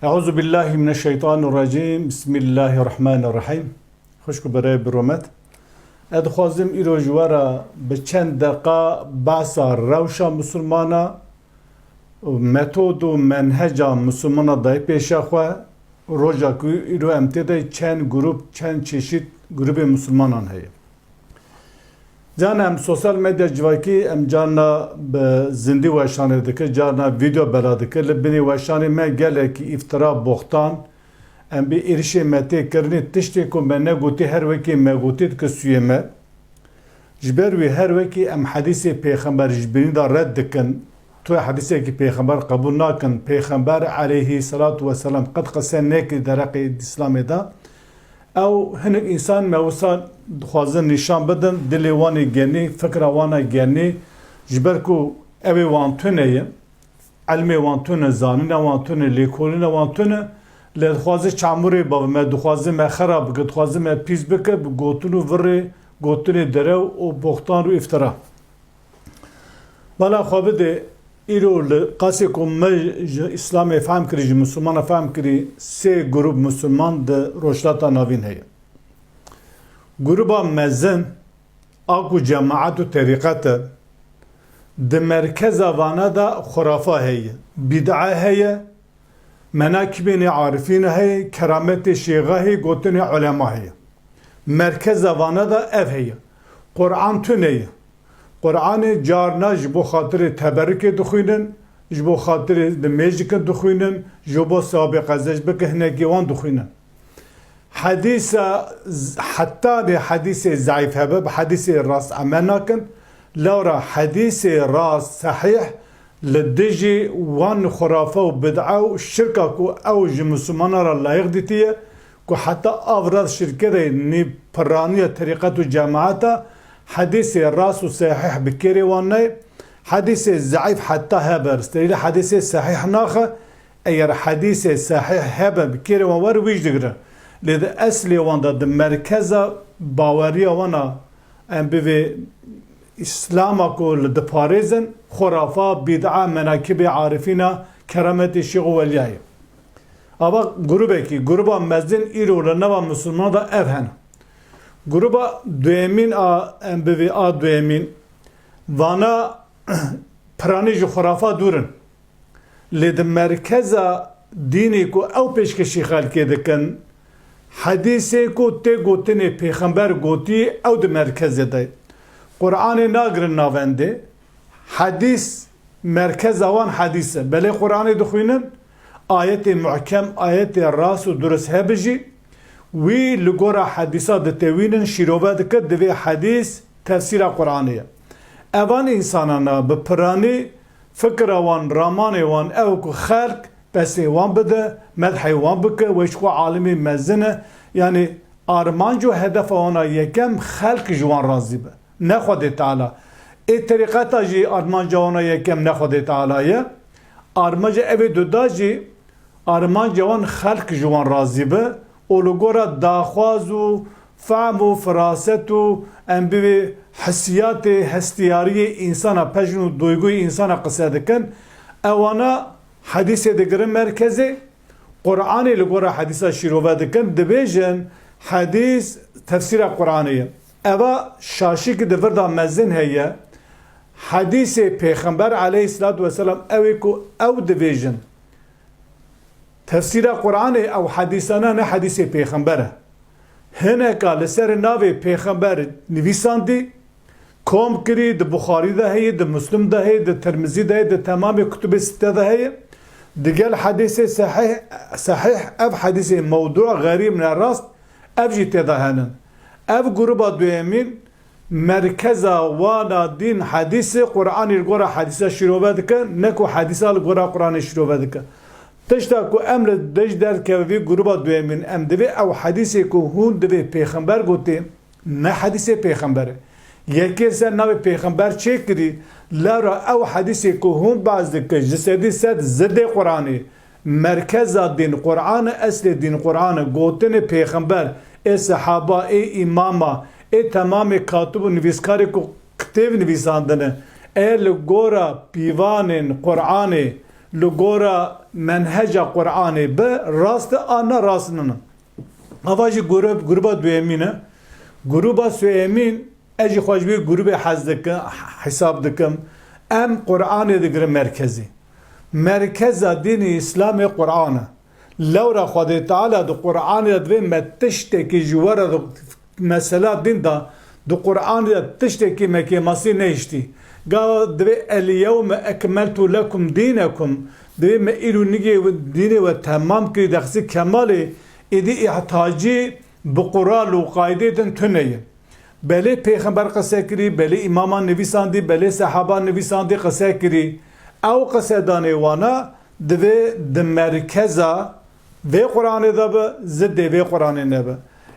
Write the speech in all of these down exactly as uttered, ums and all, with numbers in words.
Euzu billahi mineşşeytanirracim. Bismillahirrahmanirrahim. Xwişk û birayê bi rûmet. Ez dixwazim îro ji we re bi çend deqa behsa rewşa misilmana, metod û menheca misilmana dayê pêşa xwe. Roja ku îro em tê de çend grûp, çend çeşît grûbê misilmanan heye. Carna em sosyal medya civakî em carna bi zindî weşanê dike, carna vîdeo bela dike. Li binê weşanê me gelekî îftira, boxtan, em bi êrişê me tê kirinê, tiştê ku me negotî her wekî me gotî dike sûyê me. Ji ber wî her wekî em hedîsê pêxember ji binî de red dikin. Tu hedîsekî pêxember qebûl nakin. Pêxember aleyhî selatu weselam qet qise nekir dereqê Îslamê de. Ew hinek însan me wisa dixwazin nîşan bidin, dilê wan ê genî, fikra wan e genî, ji ber ku ew ê wan tune ye, ilmê wan tune, zanîna wan tune, lêkolîna wan tune, lê dixwaze çamurê bavime, dixwaze me xera bike, dixwaze me pîs bike, bi gotin û virê gotinê derew û boxtan û îftira. Bala xwe bide, îro li qasê ku me ji Îslamê fehm kirî, ji Misilmana fehm kirî, sê grûp Misilman di Rojhilata Navîn heye. Grûba mezin, a ku cemaet û terîqet e, di merkeza vana de xurafa heye, bîd'a heye, menakibên arifîn heye, kerametê şêxa heye, gotinê ulema heye. Merkeza vana de ev heye. Quran tune ye. Quranê carna ji bo xatirê teberikê dixwînin, ji bo xatirê di mêjikin dixwînin, ji bo sewabê qezenc bike hinekî wan dixwînin. Hedîsa z-, hetanê hedîsê zeîf hebe, bi hedîsê rast emel nakin. Lewra hedîsê rast, sehîh, li dijî wan xurafe û bid'a û şirka ku ew ji Misilmana re layiq dîtiye, ku heta av rast şirke de nî piraniya terîqet û cemaeta, hedîsê rast û sehîh bi kêrê wan nayê. Hedîsê zeîf heta hebe, risteyî li hedîsê sehîh naxe, eger hedîsê sehîh hebe bi kêrê wan were wî jî digire. Lê di eslê wan de, di merkeza baweriya wan a, em bivê Îslama ku li diparêzin, xurafa, bîd'a, menakibê arifîna, kerametê şêx û weliyayê. Ava grûbekî, grûba mezin îro li nava misilman de ev hene. Grûba duyemîn a, em bivê a duyemîn, vana piranî ji xurafa dûr in. Lê di merkeza dînê ku ew pêşkêşî xelkê dikin, hedîsê ku tê gotinê pêxember gotî, ew di merkezê de ye. Quranê nagirin navendê, hedîs, merkeza wan hedîs e. Belê Quranê dixwînin, ayetê muhkem, ayetê rast û durist hebe jî, wî li gora hedîsa ditewînin, şîrove dike, divê hedîs tefsîra Quranê ye. Evan însanana bi piranî fikra wan, ramanê wan ew ku xelk pesê wan bide, medhê wan bike, wê ji xwe alimê mezin e. Yanî armanc û hedefa wan a yekem xelk ji wan razî be, ne Xwedê Teala. Ê terîqeta jî armanca wan a yekem ne Xwedê Teala ye. Armanca evê duda jî, armanca wan xelk ji wan razî be û li gora daxwaz û fehm û firaset û em bivê hissiyatê, hestiyariyê însana, pejn û duyguya însana qise dikin. Ewana hedîsê digirin merkezê, Quranê li gora hedîsa şîrove dikin, dibêjin hedîs tefsîra Quranê ye. Eva şaşî ki di vir de mezin heye, hedîsê Pêxember aleyhisselatu vesselam, ew ê ku ew dibêjin, tefsîra Quranê, ew hedîsana ne hedîsê pêxember e. Hineka li ser navê pêxember nivîsandî, kom kirî, di Buxarî de heye, di Muslim de heye, di Tirmizî de heye, di temamê kutubê sitte de heye. Digel hedîsê sehîh, sehîh, ev hedîsê mewdû, xerîb, nerast, ev jî tê de henin. Ev grûba duyemîn, merkeza wana dîn hedîsê Quranê li gora hedîsa şîrove dike, ne ku hedîsa li gora Quranê şîrove dike. Tişta ku em li dij derkeve vî grûba duyemîn, em divê ew hedîsê ku hûn divê pêxember gotê, ne hedîsê pêxember e. Yekê ser navê pêxember çêkirî, lewra ew hedîsê ku hûn behs dike, ji sedî sed zidê Quranê, merkeza dîn Quran e, eslê dîn Quran e, gotinê pêxember, ê sehaba, ê îmama, ê temamê katib û nivîskarê ku kitêb nivîsandine, ê li gora pîvanên Quranê, li gora menheca Qur'anê bi rast e, a ne rast nîne. Ava jî grûb-, grûba duyemîn e. Grûba sêyemîn, ez jî xwe ji vê grûbê hez dikim, hesab dikim. Em Qur'anê digirin merkezê. Merkeza dînê Îslamê Qur'an e. Lewra Xwedê Teala di Qur'anê de divê me tiştekî ji we re di mesela dîn de, di Qur'anê de tiştekî me kêmasî nehiştî. Gava divê "El-yewme ekmeltu lekum dînekum", divê me îro nigê dînê we temam kirî, dexsî kemalê, êdî îhtacî bi qural û qaydê din tune ye. Belê pêxember qise kirî, belê îmaman nivîsandî, belê sehaban nivîsandî qise kirî. Ew qisedanê wana divê di merkeza vê Qur'anê de bi, zidê vê Qur'anê nebe.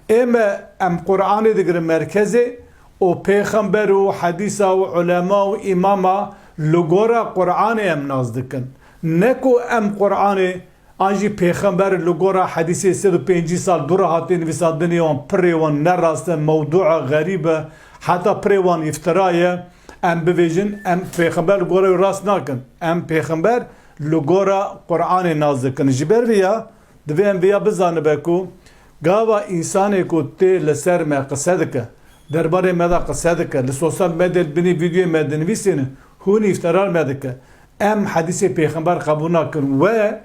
Ê me em Qur'anê digirin merkezê û pêxember û hedîsa û ulema û îmama li gora Qur'anê em nas dikin. Ne ku em Qur'anê an jî pêxember li gora hedîsê sed û pêncî sal dû re hatiye nivîsandinê wan pirê wan ne rast e, mewdû e, xerîb e, heta pirê wan îftira ye. Em bivêjin, em pêxember li gora wî rast nakin. Em pêxember li gora Qur'anê nas dikin. Ji ber vê ya divê em vê ya bizanibe ku gava însanê ku tê li ser me qise dike, derbarê me de qise dike, li sosyal medyayê binî vîdyoyê me dinivîsîne, hûn îftira li me dike. Em hedîsê pêxember qebûl nakin. We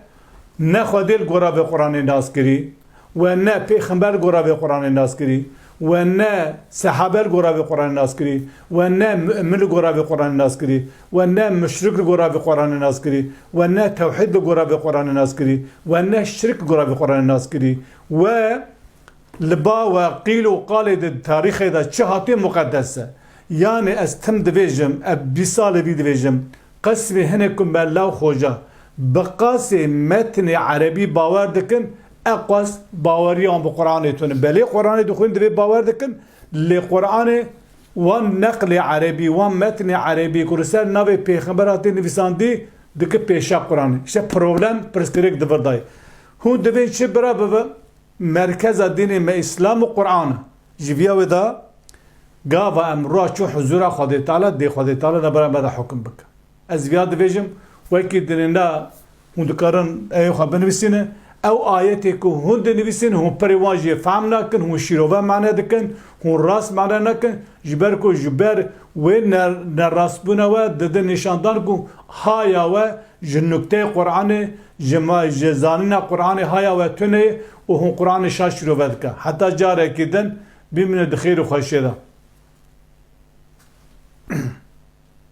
ne Xwedê li gora vê Qur'anê nas kirî, we ne pêxember li gora vê Qur'anê nas kirî, we ne sehabe li gora vê Qur'anê nas kirî, we ne mu'min li gora vê Qur'anê nas kirî, we ne muşrik li gora vê Qur'anê nas kirî, we ne tewhîd li gora vê Qur'anê nas kirî, we ne şirk li gora vê Qur'anê nas kirî, we li ba we qîl û qalê de di tarîxê de çi hatiye muqedes e. Yanî ez tim divêjim, ez bîst salê vî divêjim, qismê hinek ku mela û xoca bi qasê metnê erebî bawer dikin, eqas baweriya wan bi Qur'anê tune. Belê Qur'anê dixwîn divê bawer dikin, lê Qur'anê wan neqlê erebî, wan metnê erebî ku li ser navê pêxember hatiye nivîsandî, dike pêşa Qur'anê. Îşte problem, pirsgirêk di vir de ye. Hûn divên çi bira bibe? Merkeza dînê me Îslam û Qur'an e. Ji viya wê de gava em rû çû huzûra Xwedê Teala, dê Xwedê Teala de bera me de hukum bike. Ez viya divêjim, wekî dinêna hûn dikarin eyê xwe binivîsîne, ew ayetê ku hûn dinivîsîn, hûn pirê wan jê fehm nakin, hûn şîrove mane dikin, hûn rast mane nakin, ji ber ku ji ber wê ne-, nerastbûna we didin nîşandan ku haya we ji nukteyê Qur'anê, ji ma-, ji zanîna Qur'anê haya we tune ye û hûn Qur'anê şaş şîrove dike. Heta carekî din bimîne di xêr û xweşiyê de.